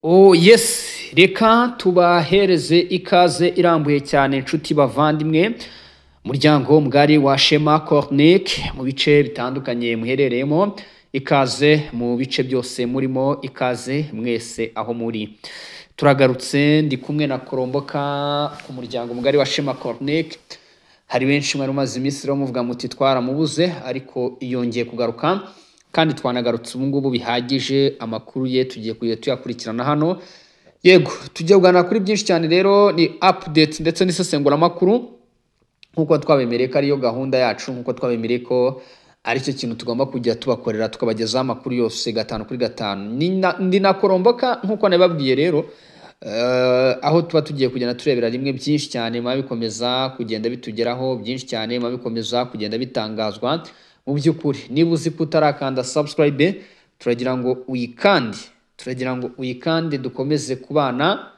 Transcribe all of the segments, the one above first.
Oh yes, reka tubahereze ikaze irambuye cyane inshuti bavandimwe, muryango mugari wa Shema Cornic mu bice bitandukanye muherereyemo, ikaze mu bice byose murimo, ikaze mwese aho muri. Turagarutse, ndi kumwe na Koromboka ku muryango mugari wa Shema Cornic. Hari benshi mwari mumaze iminsi rero muvuga muti twaramubuze, ariko yongeye kugaruka kandi twanagarutse ubu ngubu bihagije. Amakuru ye tugiye kujya tuyakurikirana hano. Yego, tujya kuganira kuri byinshi cyane rero, ni update ndetse n'isesenguramakuru nk'uko twabemereye ko ariyo gahunda yacu, nk'uko twabemereye ko aricyo kintu tugomba kujya tubakorera, tukabagezaho amakuru yose gatanu kuri gatanu. Ndi na Koromboka nk'uko nabibabwiye rero, aho tuba tugiye kugenda turebera rimwe byinshi cyane muba bikomeza kugenda bitugeraho, byinshi cyane muba bikomeza kugenda bitangazwa. Mu by'ukuri niba uzi ko utarakanda subscribe, turagira ngo uyikande, turagira ngo uyikande, dukomeze kubana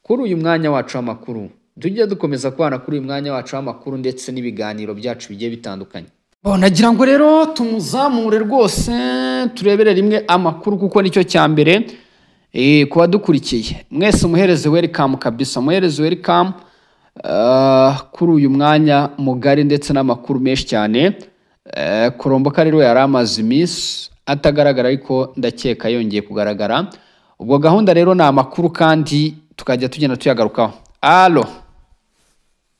kuri uyu mwanya wacu w'amakuru, tujye dukomeza kubana kuri uyu mwanya wacu w'amakuru ndetse n'ibiganiro byacu bigiye bitandukanye. Bon, nagira ngo rero tumuzamure rwose, turebere rimwe amakuru kuko nicyo cya mbere. Ku badukurikiye mwese, muhereze welcome kabisa, muhereze welcome kuri uyu mwanya mugari ndetse n'amakuru menshi cyane. Koromboka rero yari amaze iminsi atagaragara, ariko ndakeka yongeye kugaragara. Ubwo gahunda rero ni amakuru kandi tukajya tugenda tuyagarukaho. Allo?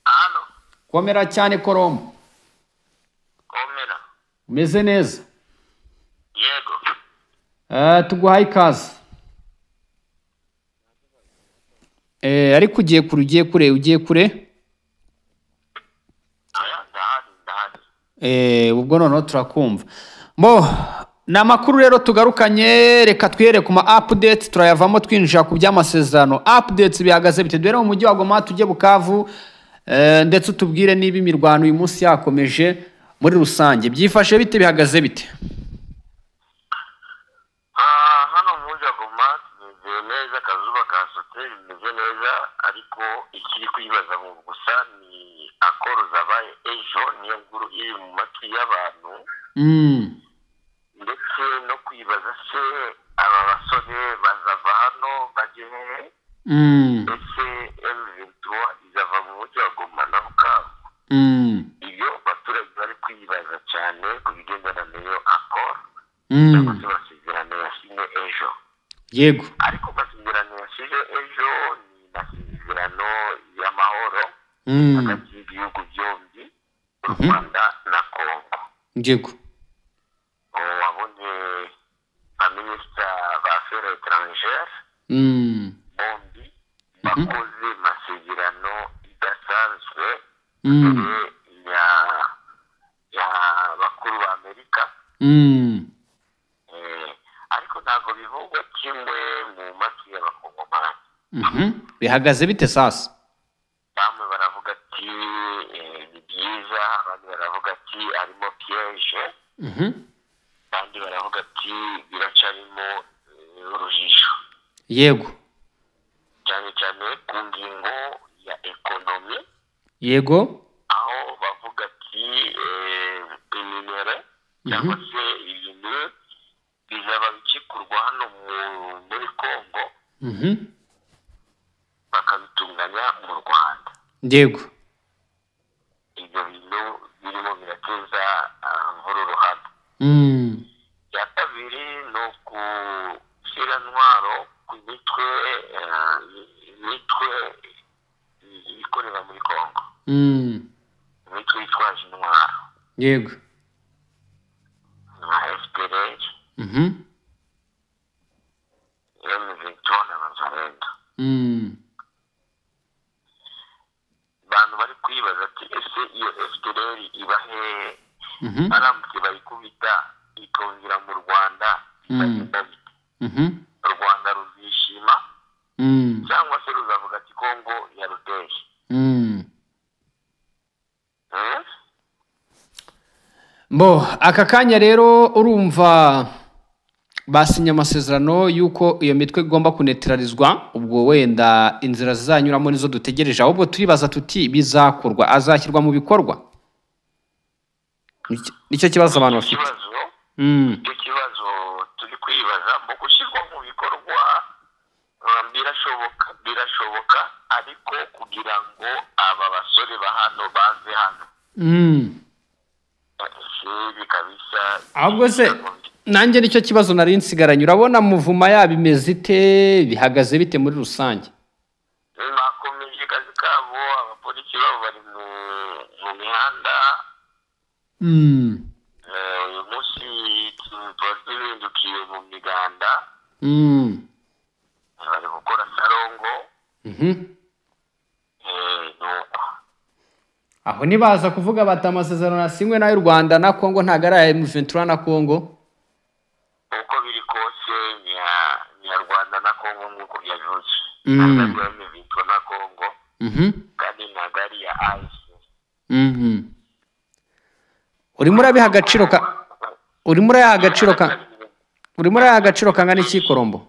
Hano. Komera cyane, Korombo. Komera. Umeze neza? Yego. Tuguhaye ikaze. Ariko ugiye kure, ugiye kure, ugiye kure. Aya, ndahari, ndahari. Ubwo noneho turakumva. Bo, ni amakuru rero tugarukanye, reka twihere ku ma updates, turayavamo twinjira ku by'amasezerano. Updates bihagaze bite? Duhere mu mujyi wa Goma tujye Bukavu, ndetse utubwire niba imirwano uyu munsi yakomeje muri rusange. Byifashe bite, bihagaze bite? Hano mu mujyi wa Goma tumeze neza, akazuba kasutse, bimeze neza, ariko ikiri kwibaza ngo gusa ni accord zabaye ejo, niyo nkuru iri mu matwi y'abantu, ndetse no kwibaza se aba basore bazava hano bajye hehe, ese M23 izava mu mujyi wa Goma na Bukavu? Ibyo abaturage bari kwibaza cyane ku bigendana n'iyo accord cyangwa se amasezerano yasinye ejo. Ariko amasezerano yasinye ejo ni amasezerano y'amahoro hagati y'ibihugu byombi, u Rwanda na Congo. Wabonye ba minisita ba affaires étrangères bombi bakoze amasezerano idasanzwe mbere ya bakuru ba Amerika. Ariko ntabwo bivugwa kimwe mu matwi y'Abakongomani. Bihagaze bite sasa? Bamwe baravuga ati ni byiza, abandi baravuga ati harimo piège, abandi baravuga ati biracarimo urujijo, cyane cyane ku ngingo ya économie, aho bavuga ati iminerais cyangwa se ibintu bizaba bikikurwa hano muri Congo, bakabitunganya mu Rwanda. Ibyo bintu birimo birateza mvururu hano. Icya kabiri ni ugushyira ntwaro ku mitwe, imitwe ikorera muri Congo, imitwe yitwaje intwaro nka FDLR, M23 na Wazalendo. Abantu bari kwibaza ati ese iyo FDLR iba hehe? Baramutse bayikubita ikongera mu Rwanda, bizagenda bite? U Rwanda ruzishima cyangwa se ruzavuga ati Congo yaruteye? Hmm? Bo, aka kanya rero urumva basinye amasezerano y'uko iyo mitwe igomba kunetralizwa. Ubwo wenda inzira zizanyuramo nizo dutegereje, ahubwo turibaza tuti bizakorwa, azashyirwa mu bikorwa? Nicyo kibazo abantu bafite. Ikibazo, icyo kibazo turi kwibaza mu gushyirwa mu bikorwa. Birashoboka ariko kugira ngo aba basore ba hano baze hano kabisa. Ahubwo se nanjye nicyo kibazo nari nsigaranye, urabona muvuma yaba imeze ite, bihagaze bite muri rusange? Bakomeje akazi kabo, abapolisi babo bari mu mihanda. Uyu munsi tuba tuzindukiye mu miganda, bari gukora sarongo. Nuko aho nibaza kuvuga bati amasezerano yasinywe n'ay'u Rwanda na Kongo ntabwo ari aya M23 na Kongo. Uko biri kose ni Rwanda na Kongo nk'uko byavuze. Ntabwo ari M23 na Kongo, kandi ntabwo ari ya AFC. Urimo urabiha agaciro ka urimo urayaha agaciro ka urimo urayaha agaciro kangana iki Korombo?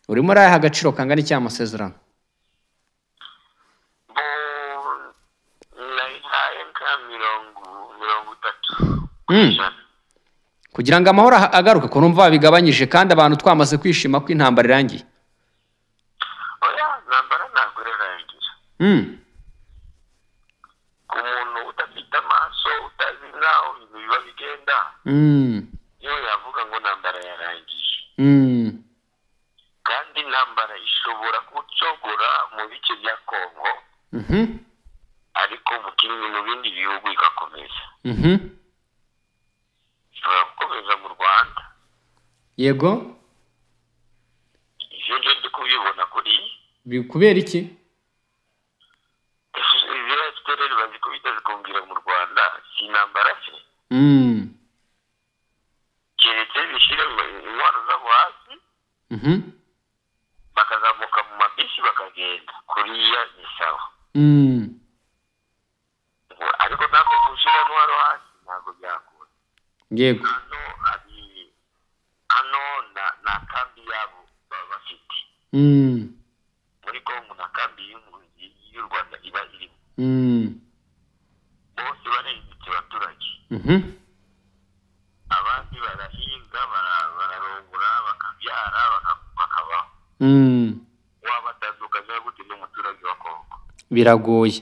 Urimo urayaha agaciro kangana iki amasezerano? Nayihaye nka 30%. Kugira ngo amahoro agaruke, ko numva babigabanyije kandi abantu twamaze kwishima ko intambara irangiye. Oya, intambara ntabwo irarangira. Ku muntu udafite amaso, utazi naho ibintu biba bigenda, niyo yavuga ngo intambara yarangiye. Kandi intambara ishobora gucogora mu bice bya Kongo, ariko mu bindi bihugu igakomeza. Ishobora gukomeza mu Rwanda. Yego. Ibyo nje ndi kubibona kuri kubera iki? Ibyo FPR bazikubita zikongera mu Rwanda, si intambara se? Keretse bishyire intwaro zabo hasi, bakazamuka mu mabisi bakagenda kuriya ni sawa. Ariko ntabwo gushyira intwaro hasi ntabwo byakunda. Yego. Hano na kambi yabo baba bafite. Muri Kongo na kambi y'u Rwanda iba irimo. Bose barengetse abaturage. Abandi barahinga, bararongora, bakabyara, bakabaho. Wabatandukanya gute n'umuturage wa Kongo? Biragoye.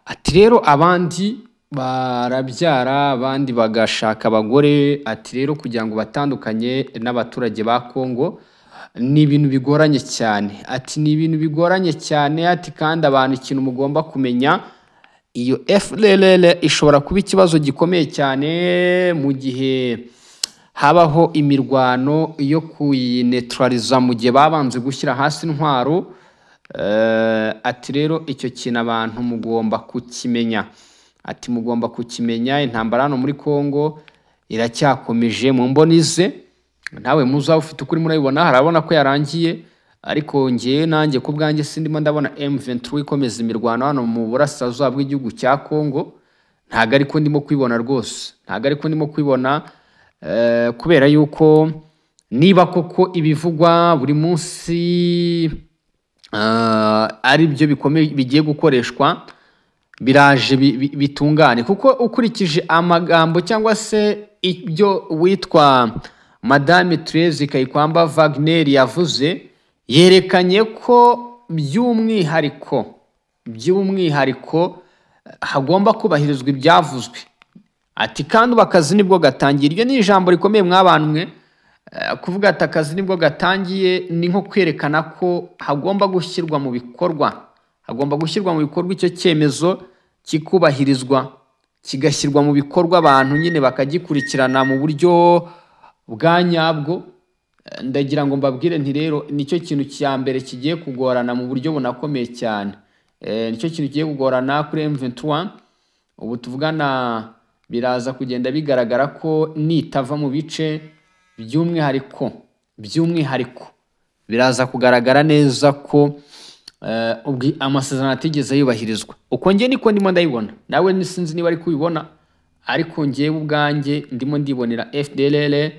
Ati rero abandi barabyara, abandi bagashaka abagore, ati rero kugira ngo batandukanye n'abaturage ba Kongo ni ibintu bigoranye cyane. Ati ni ibintu bigoranye cyane, ati kandi abantu ikintu mugomba kumenya, iyo FDLR ishobora kuba ikibazo gikomeye cyane mu gihe habaho imirwano yo kuyinetraliza, mu gihe babanze gushyira hasi intwaro. Ati rero icyo kintu abantu mugomba kukimenya. Ati mugomba kukimenya, intambara hano muri Kongo iracyakomeje mu mbonize. Nawe muzaba ufite ukuri murabibona, harabona ko yarangiye, ariko ngewe nanjye ku bwanjye sindimo ndabona M23 ikomeza imirwano hano mu burasirazuba bw'igihugu cya Kongo. Ntago ariko ndimo kwibona rwose, ntago ariko ndimo kwibona, kubera yuko niba koko ibivugwa buri munsi ari byo bikomeye bigiye gukoreshwa, biraje bitungane. Kuko ukurikije amagambo cyangwa se ibyo witwa Madame Therese Kayikwamba Wagner yavuze, yerekanye ko by'umwihariko hagomba kubahirizwa ibyavuzwe. Ati kandi ubu akazi nibwo gatangiye. Iryo ni ijambo rikomeye mwabantu mwe. Kuvuga ati akazi nibwo gatangiye ni nko kwerekana ko hagomba gushyirwa mu bikorwa, hagomba gushyirwa mu bikorwa icyo cyemezo kikubahirizwa, kigashyirwa mu bikorwa, abantu nyine bakagikurikirana mu buryo bwa nyabwo. Ndagira ngo mbabwire nti rero nicyo kintu cya mbere kigiye kugorana mu buryo bunakomeye cyane. Nicyo kintu kigiye kugorana kuri M23. Ubu tuvugana biraza kugenda bigaragara ko nitava mu bice by'umwihariko biraza kugaragara neza ko amasezerano atigeze yubahirizwa. Uko nge niko ndimo ndayibona, nawe sinzi niba ari kubibona, ariko ngewe ubwanjye ndimo ndibonera FDLR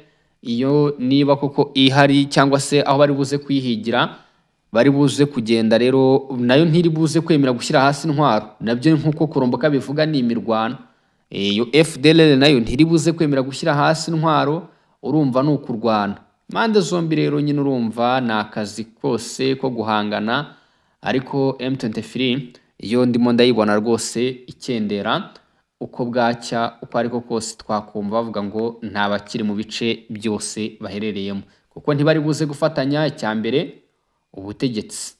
iyo niba koko ihari, cyangwa se aho bari buze kuyihigira bari buze kugenda rero nayo ntiri buze kwemera gushyira hasi intwaro. Nabyo nkuko Kuromboka bivuga ni imirwano. Iyo FDLR nayo ntiri buze kwemera gushyira hasi intwaro, Urumva ni ukurwana impande zombi rero nyine, urumva ni akazi kose ko guhangana, ariko M23 iyo ndimo ndayibona rwose ikendera uko bwacya, uko ariko kose twakumva bavuga ngo nta bakiri mu bice byose baherereyemo, kuko ntibari buze gufatanya icya mbere ubutegetsi.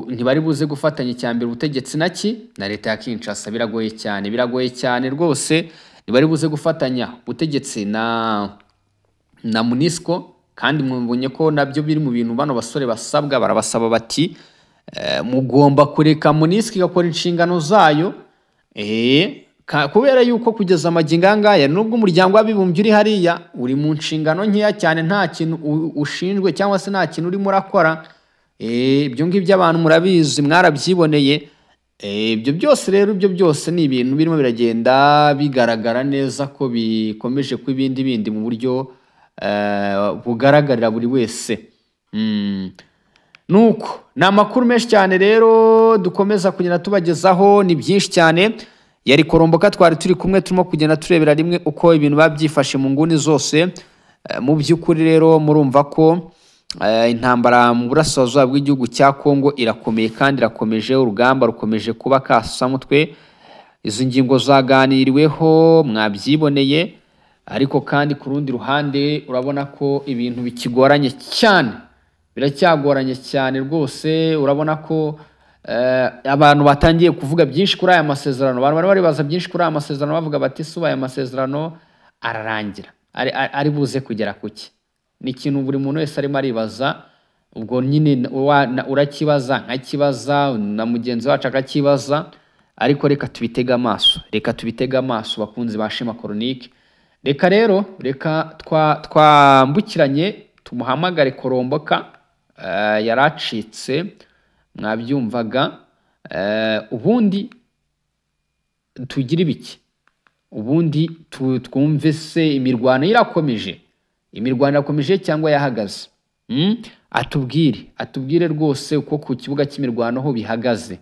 Ntibari buze gufatanya icya mbere ubutegetsi naki na leta ya Kinshasa. Biragoye cyane, biragoye cyane rwose. Ntibari buze gufatanya ubutegetsi na MONUSCO, kandi mwabonye ko nabyo biri mu bintu bano basore basabwa. Barabasaba bati mugomba kureka MONUSCO igakora inshingano zayo, kubera yuko kugeza amagingo aya ngaya nubwo umuryango w'abibumbye uri hariya uri mu nshingano nkeya cyane, nta kintu ushinjwe cyangwa se nta kintu urimo urakora. Ibyo ngibyo abantu murabizi, mwarabyiboneye. Ibyo byose rero, ibyo byose ni ibintu birimo biragenda bigaragara neza ko bikomeje kuba ibindi bindi mu buryo bugaragarira buri wese. Nuko ni amakuru menshi cyane rero dukomeza kugenda tubagezaho, ni byinshi cyane. Yari Koromboka twari turi kumwe, turimo kugenda turebera rimwe uko ibintu biba byifashe mu nguni zose. Mu by'ukuri rero murumva ko intambara mu burasirazuba bw'igihugu cya Kongo irakomeye kandi irakomeje, urugamba rukomeje kuba kasamutwe. Izi ngingo zaganiriweho mwabyiboneye, ariko kandi ku rundi ruhande urabona ko ibintu bikigoranye cyane, biracyagoranye cyane rwose. Urabona ko abantu batangiye kuvuga byinshi kuri aya masezerano, abantu bari baribaza byinshi kuri aya masezerano, bavuga bati suba aya masezerano ararangira ari buze kugera kuki? Ni ikintu buri muntu wese arimo aribaza. Ubwo nyine urakibaza nkakibaza na mugenzi wacu akakibaza, ariko reka tubitege amaso, reka tubitege amaso bakunzi ba Shema Chronique. Reka rero reka twambukiranye tumuhamagare Koromboka, yaracitse mwabyumvaga. Ubundi tugire ibiki, ubundi twumve se imirwano irakomeje, imirwano irakomeje cyangwa yahagaze. Atubwire rwose uko ku kibuga cy'imirwano ho bihagaze.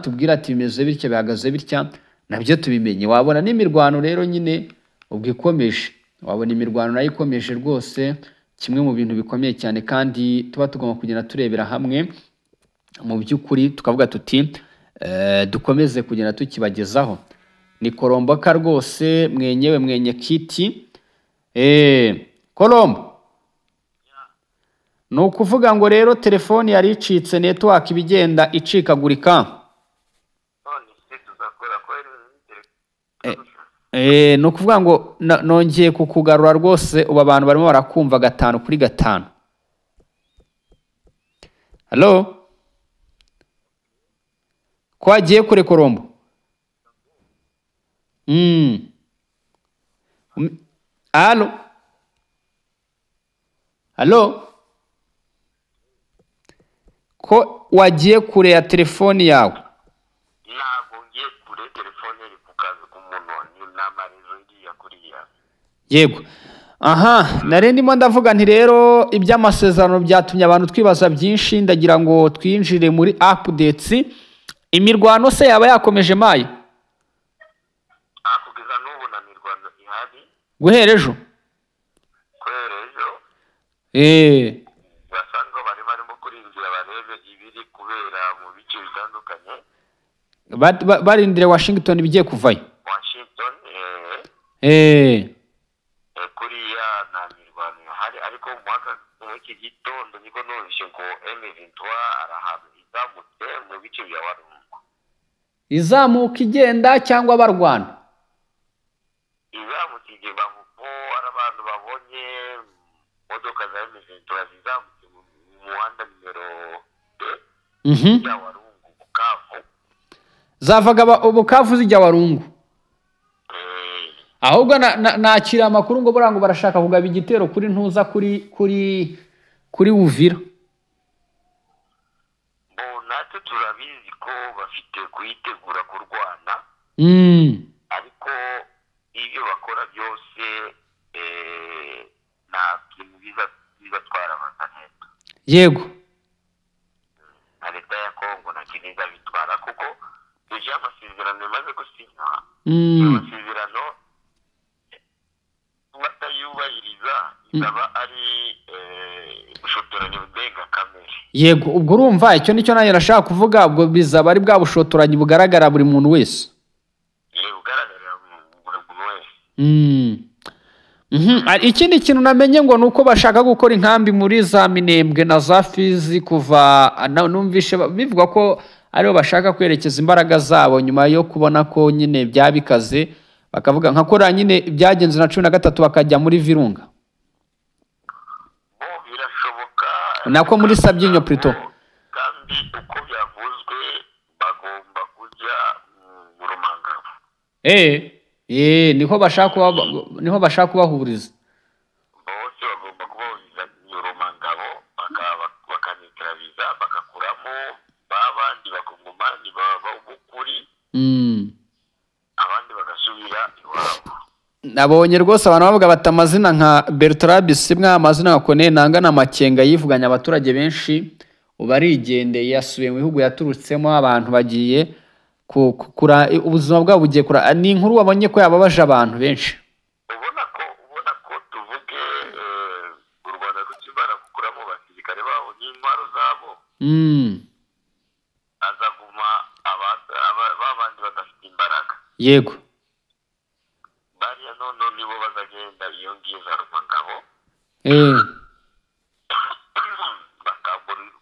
Tubwire ati bimeze bitya, bihagaze bitya, nabyo tubimenye. Wabona n'imirwano rero nyine ubwo ikomeje, wabona imirwano nayo ikomeje rwose, kimwe mu bintu bikomeye cyane kandi tuba tugomba kugenda turebera hamwe mu by'ukuri, tukavuga tuti dukomeze kugenda tukibagezaho. Ni Koromboka rwose mwenyewe mwenye kiti. Korombo, ni ukuvuga ngo rero telefoni yari icitse, network ibigenda icikagurika. Ni ukuvuga ngo nongeye kukugarura rwose, ubu abantu barimo barakumva 5 kuri 5. Hello, ko wagiye kure Korombo? Allo, allo, ko wagiye kure ya telefoni yawe? Ntabwo ngiye kure, telefone iri ku kazi k'umuntu, ni n'amarezo ngiye kuriya. Yego. Aha, nari ndimo ndavuga nti rero iby'amasezerano byatumye abantu twibaza byinshi, ndagira ngo twinjire muri updates. Imirwano se yaba yakomeje mayi? Kugeza n'ubu na mirwano ihari. Guhera ejo? Guhera ejo. Basanga bari barimo kurinjira barebe ibiri kubera mu bice bitandukanye. Barindire Washington bigiye kuvayo. Washington kuriya nta mirwano ihari, ariko mu iki gitondo niko numvise ngo M23 arahantu izamutse mu bice bya Warungu. Izamuka igenda cyangwa barwana? Izamutse igihe bavuga abantu babonye modoka za M23 zizamutse mu muhanda nimero 2 ya Warungu Bukavu. Zavaga Bukavu zijya Warungu. Ahubwo nakira amakuru ngo burango barashaka kugaba igitero kuri ntuza kuri Uvira. Bo natwe turabizi ko bafite kuyitegura kurwana. Ariko ibyo bakora byose nta kintu bizatwara abantu. Yego. Na leta ya Kongo nta kintu izabitwara, kuko deja amasezerano yamaze gusinywa. Amasezerano Bizaba ari ubushotoranyi ndengakamere. Yego, ubwo urumva icyo nicyo nanjye nashaka kuvuga, ubwo bizaba ari bwa bushotoranyi bugaragara buri muntu wese. Bugaragarira buri muntu wese. Ikindi kintu namenye ngo ni uko bashaka gukora inkambi muri za Minembwe na za Fizi, kuva numvishe bivuga ko aribo bashaka kwerekeza imbaraga zabo nyuma yo kubona ko nyine byabikaze, bakavuga nka kora nyine byagenze na 13 bakajya muri Virunga. Bo birashoboka. Nako muri Sabyinyo plutôt. Kandi uko byavuzwe bagomba kujya mu Rumangabo. Niho bashaka kubahuriza. Bose bagomba kubahuriza mu Rumangabo, bakanitirabiza, bakakuramo babandi bakongomani baba ubukuri, abandi bagasubira iwabo. Nabonye rwose abantu bavuga bati amazina nka Bertrand Bisimwa, amazina nka Corneille Nangaa na Makenga yivuganye abaturage benshi, ubu arigendeye yasubiye mu bihugu yaturutsemo, abantu bagiye kura ubuzima bwabo bugiye kura. Ni inkuru wabonye ko yababaje abantu benshi. Ubona ko tuvuge u Rwanda rukimara gukuramo abasirikare babo n'intwaro zabo, azaguma babandi badafite imbaraga. Yego. Bariya none nibo bazagenda iyo ngiyo za Rumangabo.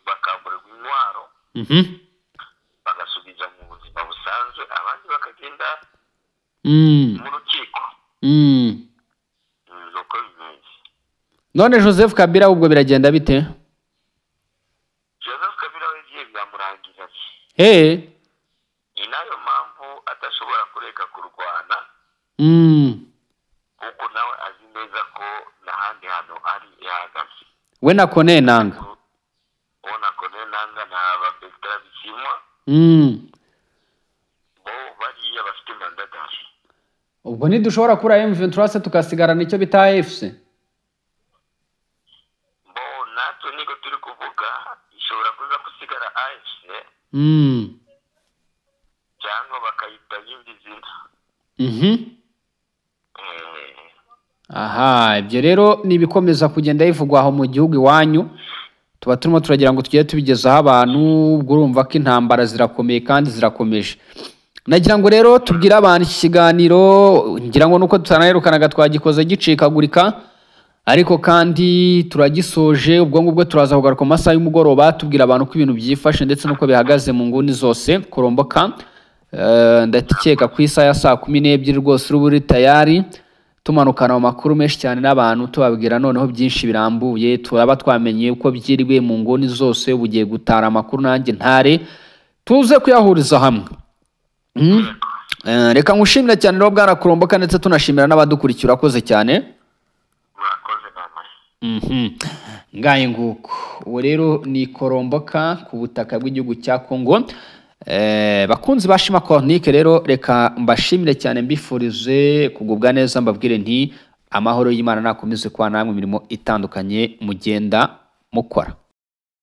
Bakamburirwa intwaro, bagasubiza mu buzima busanzwe, abandi bakagenda mu rukiko. Nuko bimeze. None Joseph Kabila ubwo biragenda bite? Joseph Kabila we igihe byamurangira. Ni nayo mpamvu adashobora kureka kurwana, kuko nawe azi neza ko n'ahandi hantu ari yahagaze. We na Corneille Nangaa. Ubona Corneille Nangaa na ba Bertrand Bisimwa, bo bariya bafite mandatari. Ubwo ntidushobora kubura M23 se tukasigarana icyo bita AFC? Bo natwe niko turi kuvuga, ishobora kuza gusigara AFC, cyangwa bakayita yindi zina. Aha, ibyo rero ni ibikomeza kugenda bivugwa aho mu gihugu iwanyu. Tuba turimo turagira ngo tugere tubigezaho abantu, ubwo urumva ko intambara zirakomeye kandi zirakomeje. Nagira ngo rero tubwire abantu iki kiganiro, ngira ngo nuko tutanaherukanaga twagikoze gicikagurika, ariko kandi turagisoje. Ubwo ngubwo turaza kugaruka mu masaha y'umugoroba tubwira abantu ko ibintu byifashe ndetse n'uko bihagaze mu nguni zose. Kuromboka, ndakeka ku isaha ya 12:00 rwose uri buri tayari, tumanukana mu makuru menshi cyane n'abantu, tubabwira noneho byinshi birambuye. Turaba twamenye uko byiriwe mu nguni zose, bugiye gutara amakuru nanjye ntare tuze kuyahuriza hamwe. Reka ngushimire cyane rero bwana Kuromboka, ndetse tunashimira n'abadukurikira. Urakoze cyane. Murakoze namwe. Ngaye nguko. Uwo rero ni Koromboka ku butaka bw'igihugu cya Kongo. Bakunzi ba Shema Cornique rero, reka mbashimire cyane, mbifurize kugubwa neza, mbabwire nti amahoro y'Imana nakomeze kuba namwe imirimo itandukanye mugenda mukora.